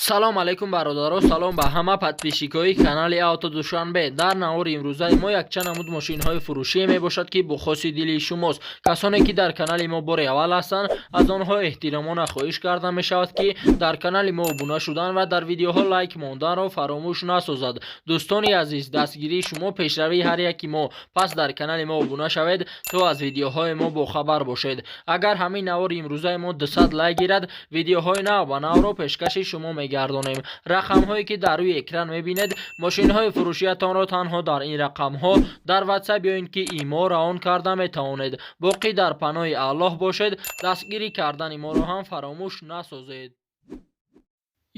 Салом алейкум, бародаро, салом ба ҳама подписчикои канали Авто Душанбе. Дар навори имрӯзаи мо якчанд намуд мошинҳои фурӯшие мебошад, ки бо хоси дили шумост. Касоне ки дар канали мо бори аввал ҳастанд, аз онҳо эҳтиромона хоҳиш карда мешавад, ки дар канали мо обуна шудан ва дар видеоҳо лайк монданро фаромӯш насозад. Дӯстони азиз, дастгирии шумо пешравии ҳар яки мо, пас дар канали мо обуна шавед, то аз видеоҳои мо бохабар бошед. Агар ҳамин навори имрӯзаи мо 200 лайк гирад, видеоҳои нав ба навро пешкаши шумо мегардонем. Рақамҳое ки дар рӯи экран мебинед, мошинҳои фурӯшиятонро танҳо дар ин рақамҳо дар WhatsApp ё ин ки имо равон карда метавонед. Боқӣ дар паноҳи Аллоҳ бошед, дастгирӣ кардани моро ҳам фаромӯш насозед.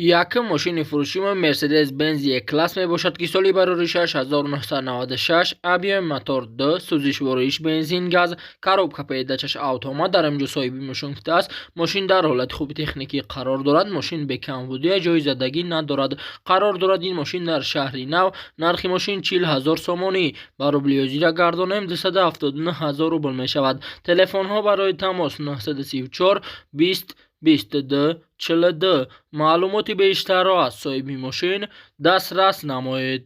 Якум мошини фурӯши мо Мерседес Бенз Е класс мебошад, ки соли бароришаш 1996, объёми мотор 2, сӯзишвориш бензин, газ, коробка передачаш автомат. Дар инҷо соҳиби мошин гуфтааст, мошин дар ҳолати хуби техникӣ қарор дорад, мошин бекамбудия, ҷои задагӣ надорад. Қарор дорад ин мошин дар шаҳри Нав. Нархи мошин 40 000 сомонӣ, ба рубли ҳозира гардонем, 279 ҳазор рубл мешавад. Телефонҳо барои тамос 934 20 22 42. Маълумоти бештарро аз соҳиби мошин дастрас намоед.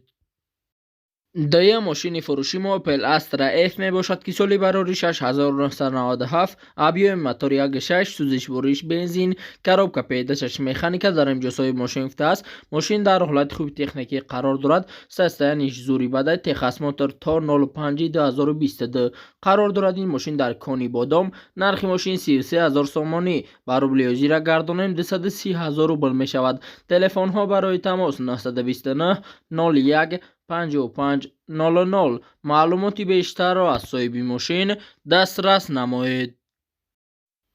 Дуюм мошини фурӯши мо Opel Astra F мебошад, ки соли бароришаш 1997, объёми мотор 1.6, сӯзишвориш бензин, коробка передачаш механика. Дар инҷо соҳиби мошин гуфтааст, мошин дар ҳолати хуби техникӣ қарор дорад, состояниш зури бадай, техосмотр то 05.2022. Қарор дорад ин мошин дар Кони Бодом. Нархи мошин 33 ҳазор сомонӣ, ба рубли ҳозира гардонем, 230 ҳазор рубл мешавад. Телефонҳо барои тамос 929 01 55 00. Маълумоти бештарро аз соҳиби мошин дастрас намоед.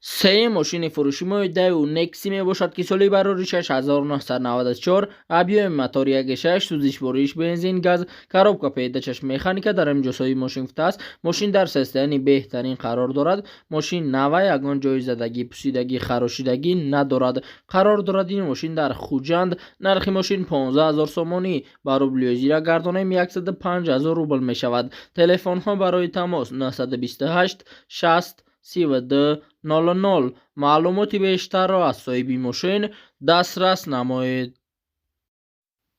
Сеюм мошини фурӯши мо Daewoo Nexia мебошад, ки соли бароришаш 1994, объёми мотор 1.6, сӯзишвориш бензин, газ, коробка передачаш механика. Дар инҷо соҳиби мошин гуфтааст, мошин дар состоянии беҳтарин қарор дорад, мошин нава, ягон ҷои задагӣ, пусидагӣ, харошидагӣ надорад. Қарор дорад ин мошин дар Хуҷанд. Нархи мошин 15 ҳазор сомонӣ, ба рубли ҳозира гардонем, 105 ҳазор рубл мешавад. Телефонҳо барои тамос 928 60 32 00. Маълумоти бештарро аз соҳиби мошин дастрас намоед.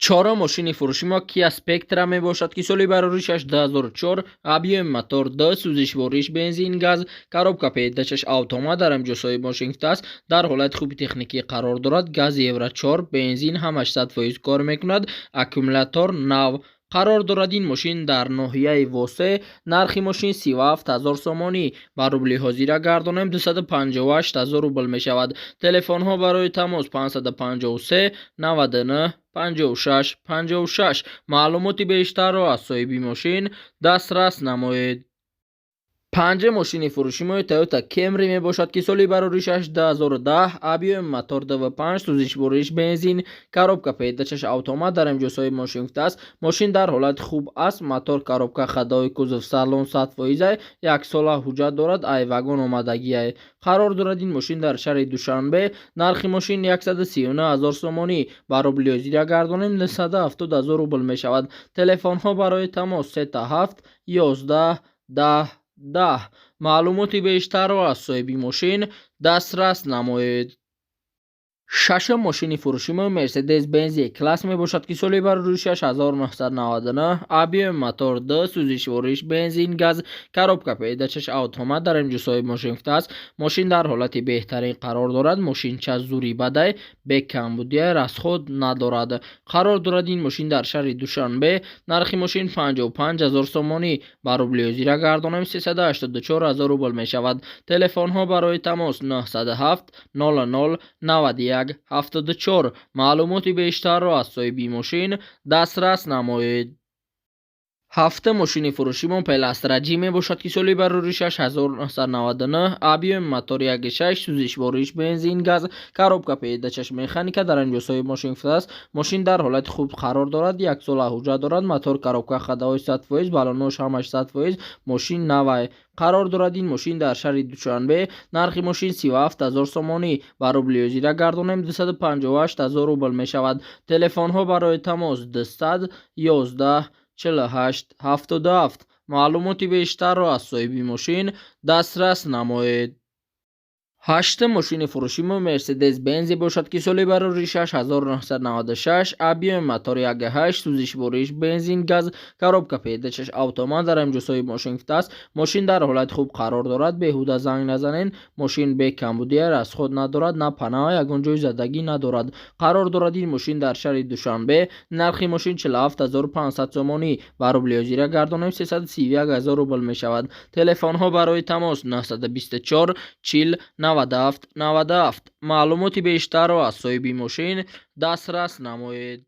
Чорум мошини фурӯши мо Kia Spectra мебошад, ки соли бароришаш 2004, объёми мотор 2, сӯзишвориш бензин, газ, коробка передачаш автомат. Дар инҷо соҳиби мошин гуфтааст, дар ҳолати хуби техникӣ қарор дорад, газ Евро 4, бензин ҳамаш 100% кор мекунад, аккумулятор нав. Қарор дорад ин мошин дар ноҳияи Восе. Нархи мошин 37 ҳазор сомонӣ, ба рубли ҳозира гардонем, 258 ҳазор рубл мешавад. Телефонҳо барои тамос 553 99 56 56. Маълумоти бештарро аз соҳиби мошин дастрас намоед. Панҷум мошини фурӯши мо Toyota Camry мебошад, ки соли бароришаш 2010, объёми мотор 2.5, сӯзишвориш бензин, коробка передачаш автомат. Дар инҷо соҳиби мошин гуфтааст, мошин дар ҳолати хуб аст, мотор, коробка, ходовой, кузов, салон 100%, яксола ҳуҷҷат дорад, ай вагон омадагиай. Қарор дорад ин мошин дар шаҳри Душанбе. Нархи мошин 139 ҳазор сомонӣ, ба рубли ҳозира гардонем, 970 ҳазор рубл мешавад. Телефонҳо барои тамос 7 11 10 10. Маълумоти бештарро аз соҳиби мошин дастрас намоед. Шашум мошини фурӯши мо Mercedes Benz класс мебошад, ки соли бароришаш 1999, объёми мотор 2, сӯзишвориш бензин, газ, коробка передачаш автомат. Дар инҷо соҳиби мошин гуфтааст, мошин дар ҳолати беҳтарин қарор дорад, мошинча зури бадай, бекамбудия, расход надорад. Қарор дорад ин мошин дар шаҳри Душанбе. Нархи мошин 55 ҳазор сомонӣ, ба рубли ҳозира гардонем, 384 ҳазор рубл мешавад. Телефонҳо барои тамос 907 00 91 74. Маълумоти бештарро аз соҳиби мошин дастрас намоед. Ҳафтум мошини фурӯши мо Opel Astra J мебошад, ки соли бароришаш 1999, объёми мотор 1.6, сӯзишвориш бензин, газ, коробка передачаш механика. Дар инҷо соҳиби мошин гуфтааст, мошин дар ҳолати хуб қарор дорад, яксола ҳуҷҷат дорад, мотор, коробка, ходовой 100%, балонош ҳамаш 100%, мошин навай. Қарор дорад ин мошин дар шаҳри Душанбе. Нархи мошин 37 ҳазор сомонӣ, ба рубли ҳозира гардонем, 258 ҳазор рубл мешавад. Телефонҳо барои тамос 200 11 48 77. Маълумоти бештарро аз соҳиби мошин дастрас намоед. Ҳаштум мошини фурӯши мо Мерседес Бензе бошад, ки соли барори 6996, объёми мотор 1,8, сӯзишвориш бензин, газ, коробка передач аш автомат. Дар инҷо соҳиби мошин гуфтааст, мошин дар ҳолати хуб қарор дорад, беҳуда занг назанед, мошин бе камбудия, расход надорад, на панама, ягон ҷои задагӣ надорад. Қарор дорад ин мошин дар шаҳри Душанбе. Нархи мошин 47 500 сомонӣ, ба рубли ҳозира гардонем, 331 000 рубл мешавад. Телефонҳо барои тамос: 924 40 97 97. Маълумоти бештарро аз соҳиби мошин дастрас намоед.